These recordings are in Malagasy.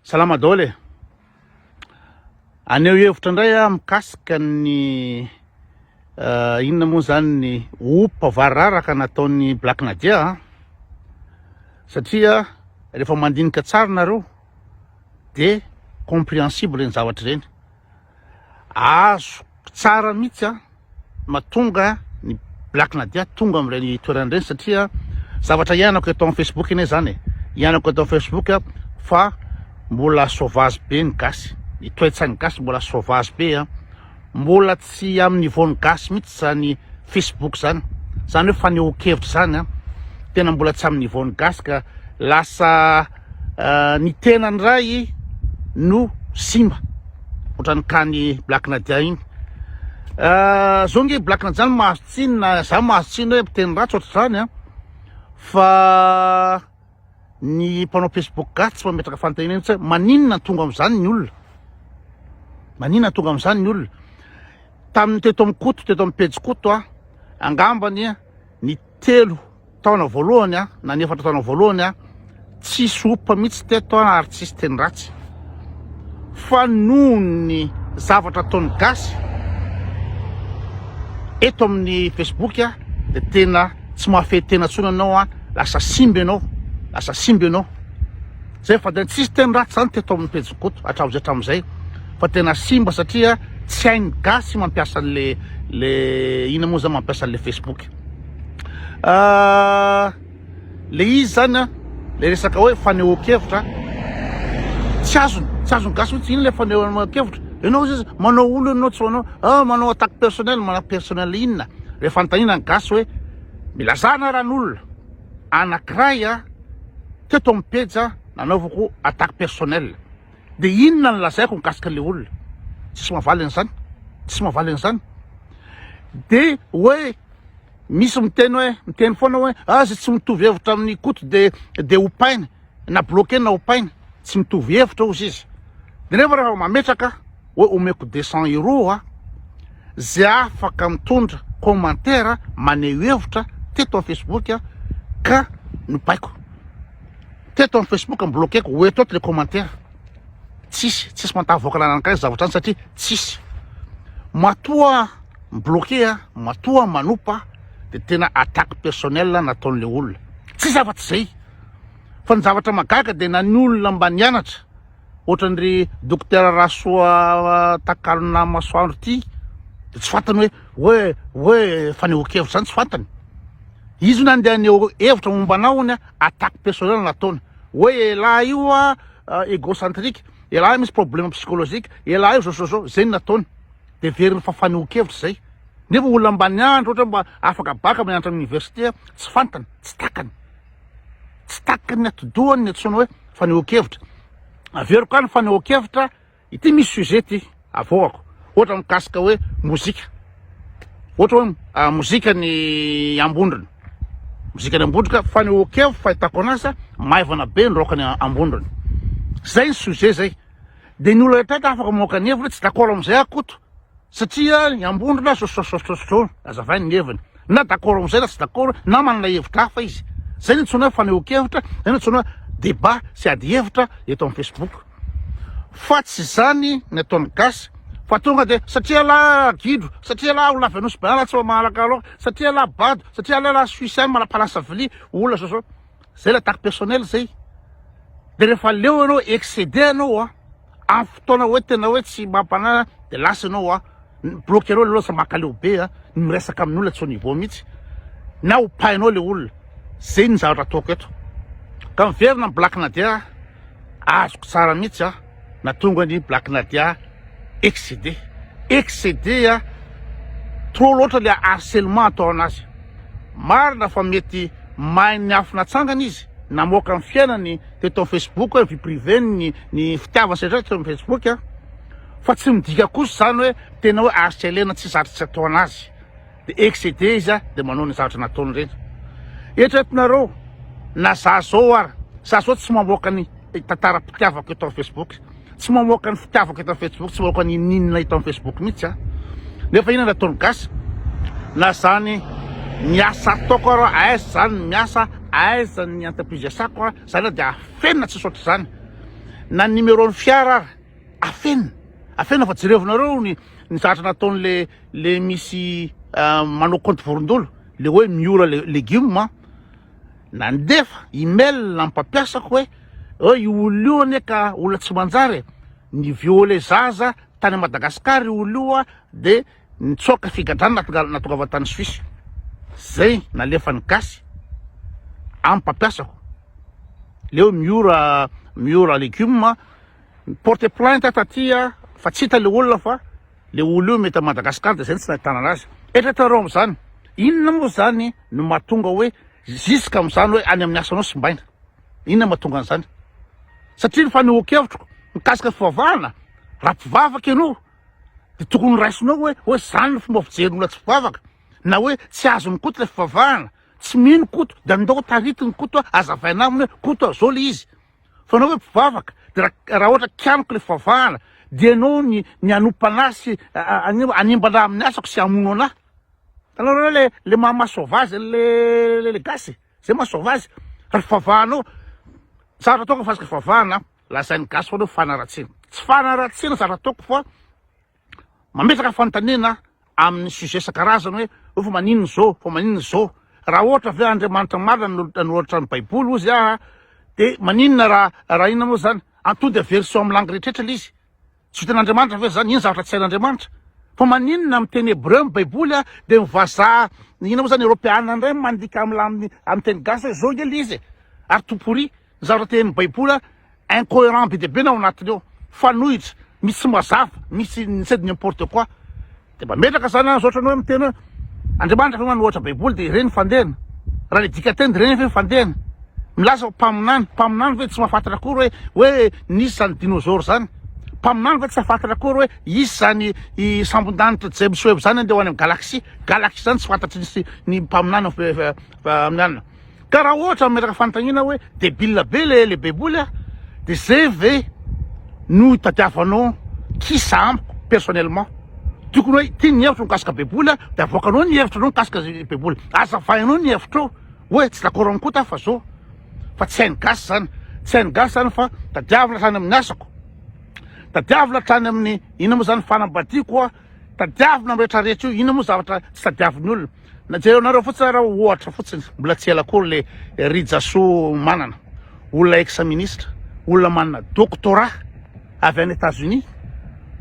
Salama daholo e. Haneho hevitra indray aho mikasika ny eh, inona moa zany ny opa variraraka nataon'ny Black Nadia a. Satria rehefa mandinika tsara nareo de compréhensible ny zavatra ireny. Azoko tsara mihitsy an, mahatonga ny Black Nadia tonga amin'ireny toerana ireny satria zavatra iainako eto amin'ny Facebook anie zany e, iainako eto amin'ny Facebook a, fa mbola sauvage be ny gasy, ny toe-tsain'ny gasy mbola sauvage be an, mbola tsy amin'ny niveau-n'ny gasy mihitsy zany Facebook zany, zany hoe fanehoan-kevitra zany an, tena mbola tsy amin'ny niveau-n'ny gasy ka lasa Ny tenany iray no simba ohatran'ny kany Black Nadia iny. Zao nge Black Nadia no mahazo tsiny na za mahazo tsiny hoe mpiteny ratsy ohatr'izany an, fa ny mpanao Facebook gasy tsy mametraka fanontaniana mihitsy hoe maninona tonga amin'izany ny olona, maninona tonga amin'izany ny olona. Tamin'ny teto amin'ny Koto, teto amin'ny pejy Koto an, angambany ny telo taona voalohany a, na ny efatra taona voalohany a, tsisy opa mihitsy teto a, ary tsisy teny ratsy. Fa noho ny zavatra ataon'ny gasy eto amin'ny Facebook a, dia tena tsy mahafehy tena intsony ianao a, lasa simba ianao, lasa simba ianao. Zay fa dia tsisy teny ratsy zany teto amin'ny pejy Koto hatramin'izay hatramin'izay fa tena simba satria tsy hain'ny gasy mampiasa an'le le inona moa zany mampiasa an'le Facebook. Ah, le izy zany a, le resaka hoe fanehoan-kevitra tsy azony, tsy azony gasy mihitsy inona le fanehoan-kevitra. Ianao izy manao olona ianao tsy manao, ah manao attaque personnelle, manao personnel inona? Rehefa anontaniana ny gasy hoe milazà anaran'olona anankiray a teto amin'ny pejy nanaovako attaque personnelle dia inona no lazaiko mikasika an'ilay olona? Tsisy mahavaly an'izany, tsisy mahavaly an'izany. Dia hoe misy miteny hoe miteny foana hoe ah zay tsy mitovy hevitra amin'ny Koto dia dia hopaina na bloquer na hopaina, tsy mitovy hevitra hozy izy. Dia nefa rehefa mametraka hoe omeko 200 euros aho, zay afaka mitondra commentaire maneho hevitra teto amin'ny Facebook ka nopaiko teto amin'ny Facebook mi-bloquer-ko ho eto eto le commentaire tsisy tsisy mantavoaka lalana zavatra any satria tsisy matoa mi-bloquer matoa manopa de tena attaque personnelle nataon'le olona tsisy afa-tsy zay fa ny zavatra magaga de na ny olona mba nianatra Ohatran'ry Dokotera Rasoa Takalona Masoandro ty de tsy fantany hoe hoe hoe fanehoan-kevitra zany tsy fantany. Izy io nandeha haneho hevitra momba anao hono attaque personnelle nataony. Hoe elah io a égocentrique, elah io misy problème psychologique, elah io zao zao zao, zay no nataony. De heveriny fa fanehoan-kevitra zay. Nefa olona mba nianatra ohatra mba afaka bac mianatra amin'ny université tsy fantany, tsy takany. Tsy takany ny atidohany ny antsoina hoe fanehoan-kevitra. Averiko any fanehoan-kevitra, ity misy sujet ity avoakako. Ohatra mikasika hoe mozika. Ohatra hoe ah, mozika ny Ambondrona. Mozika ny Ambondrona ka fanehoan-kevitra fahitako anazy maivana be ny rock ny Ambondrona. Zay ny sujet zay. Dia ny olona rehetra afaka mamoaka ny heviny hoe tsy d'accord amin'izay aho Koto. Satria ny Ambondrona zao zao zao zao zao, azavainy ny heviny. Na d'accord amin'izay na tsy d'accord, na manana hevitra hafa izy. Zay no antsoina hoe fanehoan-kevitra, zay no antsoina hoe débat sy ady hevitra eto amin'ny Facebook. Fa tsy izany ny ataon'ny gasy fa tonga dia satria lah gidro, satria lah olona avy Anosy Be, tsy mahalaka laoka, satria lah bado, satria lah lah suisse any manam-palasa vilia, olona zao zao. Zay le attaque personnelle zay. Dia rehefa leo ianao, excédé ianao an, amin'ny fotoana hoe tena hoe tsy mampanahy dia lasa ianao an, mi-bloquer anao le olona, lasa mankaleo be an, ny miresaka amin'olona tsy au niveau mihitsy, na hopainao le olona. Zay ny zavatra ataoko eto. Ka miverina amin'ny Black Nadia, azoko tsara mihitsy an, nahatonga ny Black Nadia excédé. Excédé an, trop loatra le harcèlement atao anazy. Marina fa mety mahay ny afo natsangana izy, namoaka ny fiainany teto amin'ny Facebook, ny vie privée-ny, ny fitiavany sy rehetra teto amin'ny Facebook, fa tsy midika kosa izany hoe tena hoe harceler-na tsy zatra tsy atao anazy. Dia excédé izy dia manao ny zavatra nataony ireny. Eritreretinareo na za zao ara, za zao tsy mamoaka ny tantaram-pitiavako eto amin'ny Facebook. Tsy mamoaka ny fitiavako eto amin'ny Facebook, tsy mamoaka ny n'inona eto amin'ny Facebook mihitsy aho. Nefa inona no ataon'ny gasy? Na zany ny asa ataoko ara, aiza zany ny miasa, aiza ny entreprise iasako, zany dia afenina tsisy ohatr'izany. na ny numéro ny fiara ary afenina, afenina fa jerevonareo ny ny zavatra nataon'le le misy manao compte vorondolo le hoe miora le legioma an, nandefa email ny mpampiasako hoe hoe io olona io anie ka olona tsy manjary e, ni violer zaza tany Madagascar io olona io an de Nitsoaka figadrana nahatongavany tany Suisse. Zay nalefan'ny gasy amin'ny mpampiasako. Leo miora miora legume, porter plainte aho taty fa tsy hita le olona fa le olona io mety à Madagascar de zay no tsy nahitana anazy. Eritreretinareo amin'izany, inona moa zany no mahatonga hoe jusque amin'izany hoe any amin'ny asanao simbaina? Inona mahatonga an'izany? Satria ny fanehoan-kevitroko mikasika fivavahana, raha mpivavaka ianao, Dia tokony raisinao hoe hoe zany ny fomba fijerin'olona tsy mpivavaka na hoe tsy azon'i Koto ilay fivavahana, tsy mino Koto dia andao taritiny Koto a, azavaina aminy hoe Koto a zao le izy. Fa anao hoe mpivavaka dia raha raha ohatra kianiko ilay fivavahana dia ianao ny ny hanompa anah sy hanimba anah amin'ny asako sy hamono anah. Hitanareo le le maha maha sauvage an'le le gasy? Zay maha sauvage. Raha fivavahanao, zavatra ataoko fa fivavahana. Lazain'ny gasy foana hoe fanaratsiana. Tsy fanaratsiana zavatra ataoko fa mametraka fanontaniana amin'ny sujet isan-karazany hoe hoe fa maninona izao, fa maninona izao. Raha ohatra ve Andriamanitra marina no nanoratra ny baiboly hozy aho dia maninona raha raha inona moa izany? Antody version amin'ny langue rehetra ilay izy. Tsy vitan'Andriamanitra ve zany? Inona zavatra tsy hain'Andriamanitra? Fa maninona amin'ny teny hebreo ny baiboly a, dia ny vazaha, inona moa zany eropeana indray mandika amin'ny amin'ny amin'ny teny gasy hoe zao nge le izy e! Ary tout pourri, ny zavatra tenin'ny baiboly a, incoherent be dia be ny ao anatiny ao, mifanohitra, misy tsy mazava, misy c'est n'importe quoi. Dia mametraka zany aho zao ohatran'ny hoe miteny hoe Andriamanitra ve manohatra baiboly dia ireny fandehany? Raha le dikateny dia ireny ve fandehany? Milaza ho mpaminany, mpaminany ve tsy mahafantatra akory hoe hoe nisy zany dinosaure zany? Mpaminany ve tsy hahafantatra akory hoe hisy zany i sambon-danitra James Webb zany andeha ho any amin'ny galaxie? Galaxie zany tsy fantatry ny ny mpaminany amin'ny alina. Ka raha ohatra mametraka fanontaniana hoe debile be le le baiboly a, de zay ve no itadiavanao kisa amiko personnellement? Tokony hoe ity ny hevitro mikasika baiboly a, de avoakanao ny hevitranao mikasika baiboly, azavainao ny hevitrao hoe tsy d'accord amiko koa fa zao, fa tsy hain'ny gasy zany, tsy hain'ny gasy zany fa tadiavina hatrany amin'ny asako, tadiavina hatrany amin'ny inona moa zany fanambadiako a, tadiavina amin'ny retraretra io, inona moa zavatra tsy tadiavin'ny olona. Na jerenareo fotsiny ara ohatra fotsiny, mbola tsy ela akory le Rijasoa Manana, olona ex ministre, olona manana doctorat avy any Etats Unis,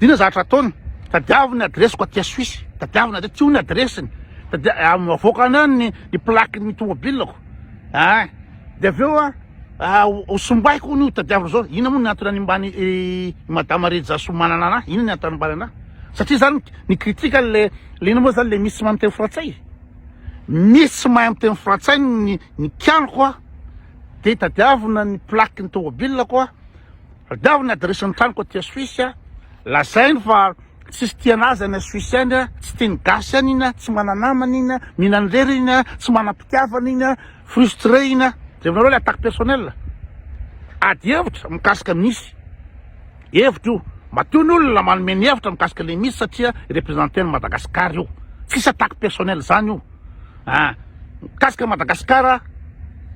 inona zavatra ataony? Tadiavo ny adiresiko aty Suisse, tadiavina aty, tio ny adiresiny, tadia- avoakany any ny ny plaque ny tomobilako, ah, de avy eo ah, ho simbaiko hono io tadiavina zao, inona moa ny antony animbany i madama Rijasoa Manana anah, inona ny antony animbany anah? Satria zany ny critique le le ino moa zany le misy tsy mahay miteny frantsay misy tsy mahay miteny frantsay ny ny kianiko a de tadiavina ny plaque ny tomobile ko a tadiavina ny adresse ny tranoko aty Suisse a lazainy fa tsisy tia anazy any Suisse any a tsy tian'ny gasy any iny a tsy mana-namana iny a mihinana irery iny a tsy manam-pitiavana iny a frustré iny a jerenareo le attaque personnelle ady hevitra mikasika misy Hevitra io. Matoa ny olona manome ny hevitra mikasika le misy satria representer ny Madagascar io. Tsisy attaque personnel zany io. Ah, mikasika Madagascar,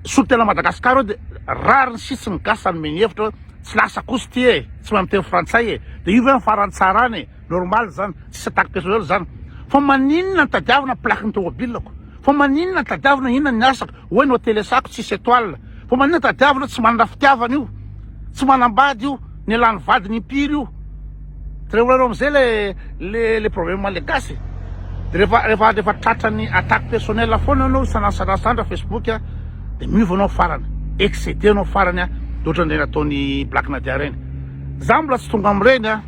solontena Madagascar io de rariny sisy ny gasy hanome ny hevitra hoe tsy lasa kosa ity e, tsy mahay miteny frantsay e. De io ve ny farany tsara any e? Normal zany, tsisy attaque personnel zany. Fa maninona ny tadiavina plaque ny tomobile-ko? Fa maninona ny tadiavina inona ny asako? Hoe ny hotely asako tsisy etoile. Fa maninona tadiavina tsy manana fitiavana io? Tsy manambady io, nialany vadiny impiry io. Jereonareo amizay le le le problème le gasy. De rehefa rehefa rehefa tratran'ny attaque personnelle foana anao isan'andro Facebook a, de miova anao farany, excédé anao farany a, de ohatran'ireny ataon'i Black Nadia ireny. Za mbola tsy tonga amin'ireny a,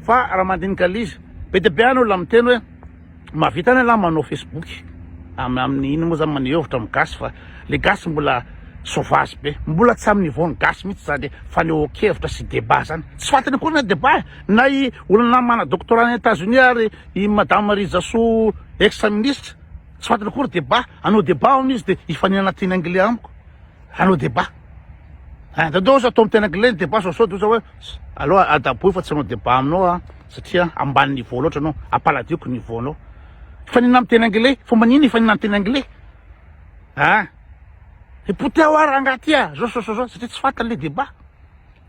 fa raha mandinika le izy, be dia be any olona miteny hoe Mahavita any ialahy manao facebook amin'ny ino moa zany maneho hevitra amin'ny gasy fa le gasy mbola sauvage be, mbola tsy amin'ny niveau ny gasy mihitsy zany fanehoan-kevitra sy débat zany, tsy fantany akory na débat e, na i olona mana doctorat any Etats Unis ary i madame Rijasoa ex ministre tsy fantany akory débat, hanao débat hono izy de hifaninana teny anglais amiko. Hanao débat. Hein, dadao oza atao amin'ny teny anglais ny débat sao sao de oza hoe aleo adaboy fa tsy hanao débat aminao aho satria ambany niveau loatra anao, ampaladioko niveau anao. Hifaninana amin'ny teny anglais, fa maninona hifaninana amin'ny teny anglais? Hein? Hipoteho aho rangahy ty ah, zao sao sao zao satria tsy fantany le débat.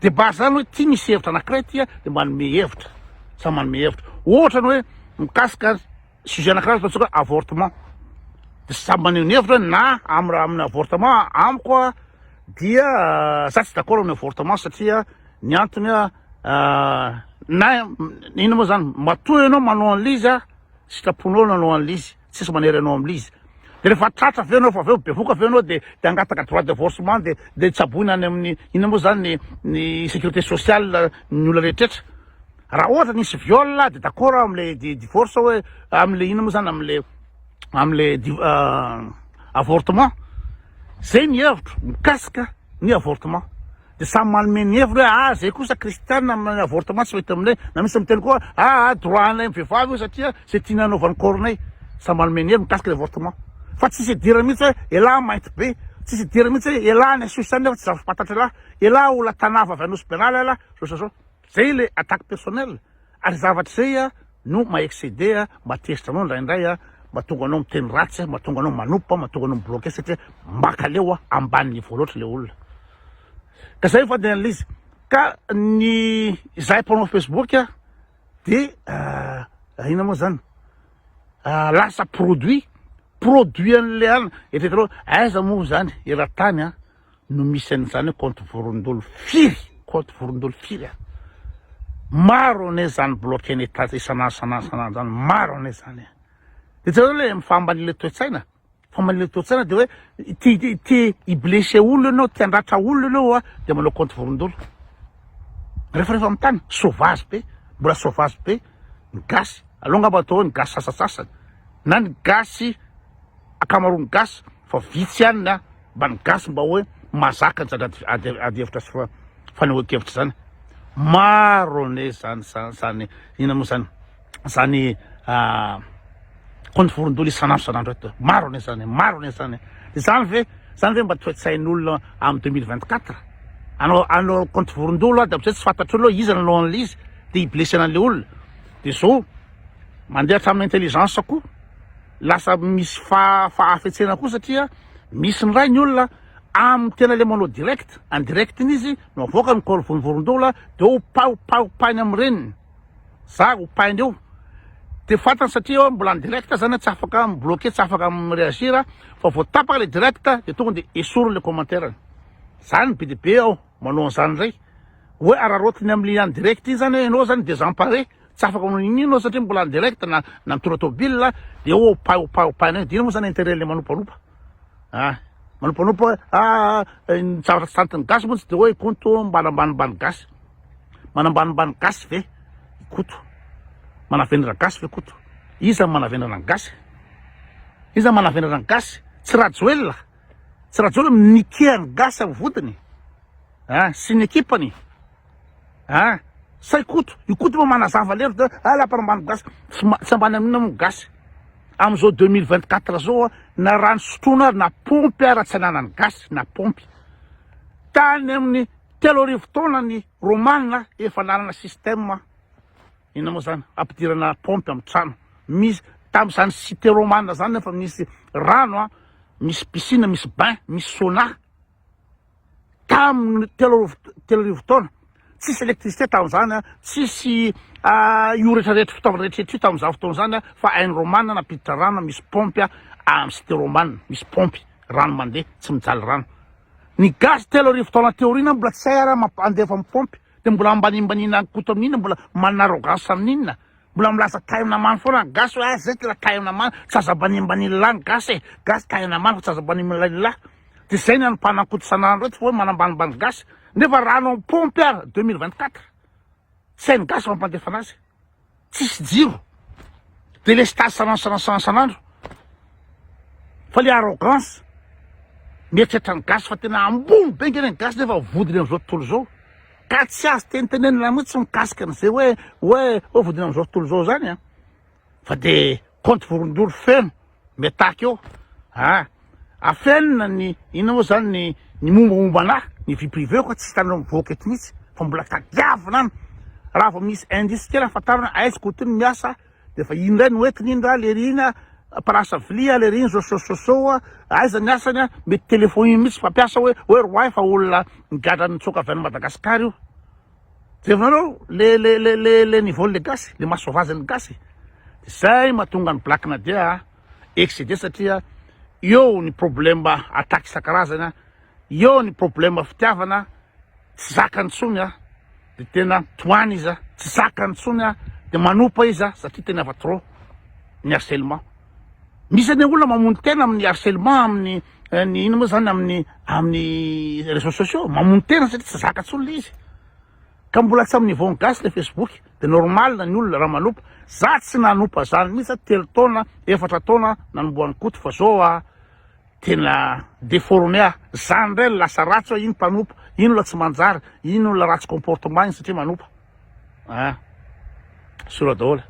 Débat zany hoe ty misy hevitra anakiray ty a de manome hevitra, samy manome hevitra. Ohatra ny hoe mikasika sujet anakiray ataontsika hoe avortement, de samy maneho ny hevitra hoe na am raha amin'ny avortement amiko a dia za tsy d'accord amin'ny avortement satria ny antony a na inona moa zany matoa ianao manao an'le izy a sitraponao nanao an'le izy. tsisy manery anao amle izy de rehefa tratra avy eo anao fa avy eo bevoka avy eo anao de de hangataka droit de divorcement de de tsaboina any amin'ny inona moa zany ny ny sécurité sociale ny olona rehetretra raha ohatra nisy viol de d'accord aho amle di- divorce hoe amle inona moa zany amle amle di- avortement zay ny hevitro mikasika ny avortement De samy manome ny heviny hoe ah zay kosa kristiana amin'ny avortement tsy mety aminay, na misy miteny koa ah ah droit anay vehivavy io satria zay tiana hanaovany corps nay, samy manome ny heviny mikasika ny avortement. Fa tsisy idirany mihitsy hoe elah mainty be, tsisy idirany mihitsy hoe elah any Suisse any nefa tsy zava-pantatry elah, elah olona tanava avy any Nosy Benala elah, zao zao zao. Zay le attaque personnelle. Ary zavatra izay a no maha excédé a, mahatezitra anao indraindray a, mahatonga anao miteny ratsy a, mahatonga anao manompa, mahatonga anao mi-bloquer satria mankaleo a, ambany niveau loatra le olona. Ka zay fandehan'ilay izy. Ka ny izahay mpanao Facebook a de inona moa zany? Lasa produit, produit an'le an, eritreretinareo aiza moa zany eran-tany a no misy an'izany hoe compte vorondolo firy, compte vorondolo firy a? Maro anie zany bloquer-ny etat isan'andro isan'andro isan'andro zany, maro anie zany e. De jereo le fahambanian'le toe-tsaina, fahambanian'le toe-tsaina de hoe te te te hi-blesser olona ianao, te handratra olona ianao a, de manao compte vorondolo. Rehefa rehefa amin'ny tany, sauvage be, mbola sauvage be ny gasy, aleo angamba atao hoe ny gasy sasasasany, na ny gasy ankamaroan'ny gasy fa vitsy ihany ny mba ny gasy mba hoe mahazaka ny zany ady ady hevitra sy fanehoan-kevitra zany. Maro anie zany zany zany inona moa zany zany compte vorondolo isan'andro isan'andro eto. Maro anie zany, maro anie zany. De zany ve zany ve mba toe-tsain'olona amin'ny 2024? Anao anao compte vorondolo a de amizay tsy fantatr'olona hoe iza nanao an'le izy de hi-blesser an'le olona. De zao mandeha hatramin'ny intelligence koa. Lasa misy fahafetsena koa satria misy indray ny olona amin'ny tena le manao direct, en direct iny izy no avoaka ny col vonvorondolo de opa opa opainy amin'ny reniny, za opainy eo de fantany satria hoe mbola en direct zany tsy afaka mi bloquer tsy afaka mi reagir fa vao tapaka le direct de tonga de esoriny le commentaire-ny, zany be dia be ao manao an'izany indray hoe araraotiny amin'ny en direct iny zany hoe ianao zany desemparé. Tsy afaka manao n'inon'inona ianao satria mbola en direct na na mitondra tôbile dia eo opa opa opaina eo. Dia inona moa zany intérêt le manompanopa? Ah, manompanopa hoe ah ny zavatra tsy tantin'ny gasy moa tsy dia hoe i Koto mbanambanimbany gasy. Manambanimbany gasy ve i Koto? Manavendrana gasy ve Koto? Iza no manavendrana ny gasy? Iza no manavendrana ny gasy? Tsy Rajoelina. Tsy Rajoelina mi-niquer ny gasy amin'ny vodiny. Ah, sy ny ekipany. Ah! Sa i Koto? I Koto moa manazava lery de ah lapa ambany gasy. Tsy ma- tsy ambany amin'inona moa gasy. Amin'izao 2024 zao na rano sotroina ary na pompy ara tsy ananan'ny gasy na pompy. Tany amin'ny 3000 taona ny Romana efa nanana système inona moa zany ampidirana pompy amin'ny trano. Misy tamin'izany cité romana zany efa misy rano a, misy piscine, misy bain, misy sauna. Tamin'ny 30 30 taona, tsisy électricité tamin'izany, tsisy io rehetrarehetra fitaovana rehetrarehetra io tamin'izany fotoana izany fa hain'ny Romana nampiditra rano, misy paompy amin'ny cité romane, misy paompy, rano mandeha, tsy mijaly rano. Ny gasy 3000 taona teo aoriana mbola tsy hay ary mampandefa amin'ny paompy, dia mbola ambanimbaniana any Koto amin'inona, mbola manana arrogance amin'inona? Mbola milaza tahy namany foana ny gasy hoe ah zay tena tahy namany, tsy azo ambanimbanian'lah ny gasy e, gasy tahy namany fa tsy azo ambanimbanian'lah. Dia zay ny an'ny Koto isan'andro eto fa hoe manambanimbany gasy, nefa rano amin'ny paompy ary 2024 tsy hain'ny gasy mampandefa anazy, tsisy jiro, delestage isan'andro isan'andro isan'andro, fa le arrogance mieritreritra ny gasy fa tena ambony be nge ny gasy nefa vodiny amin'izao tontolo izao. Ka tsy azo tenitenenina mihitsy mikasika an'izay hoe hoe hoe vodiny amin'izao tontolo izao izany an. Fa de compte vorondolo feno miataky eo. Ah, afenina ny inona moa zany ny ny mombamomba anah, ny vie privée ko tsy hitanareo mivoaka eto mihitsy fa mbola tadiavina any. Raha vao misy indice kely ahafantarana aiza ko ty no miasa de efa iny indray no entiny iny raha lery iny a, mpanasa vilia lery iny zao so so so a, aiza ny asany a, mety téléphone iny mihitsy mpampiasa hoe hoe roahy fa olona nigadra nitsoaka avy any Madagascar io. Jerenareo le le le le le niveau le gasy, le maha sauvage ny gasy. Zay mahatonga ny Black Nadia excédé satria eo ny problème attaque isan-karazany, eo ny problème fitiavana tsy zakany intsony a, de tena tohany izy a, tsy zakany intsony a, de manopa izy a, satria tena efa trop ny harcèlement. Misy anie olona mamono tena amin'ny harcèlement amin'ny ny ino moa zany amin'ny amin'ny réseaux sociaux, mamono tena satria tsy zaka intsony le izy. Ka mbola tsy amin'ny niveau ny gasy le Facebook de normal ny olona raha manopa. Za tsy nanopa zany mihitsy 3 taona, 4 taona nanombohan'i Koto fa zao a tena deformé ah. Zany ndray no lasa ratsy hoe iny mpanopa, iny olona tsy manjary, iny olona ratsy comportement iny satria manopa. Ah. Sura daholo.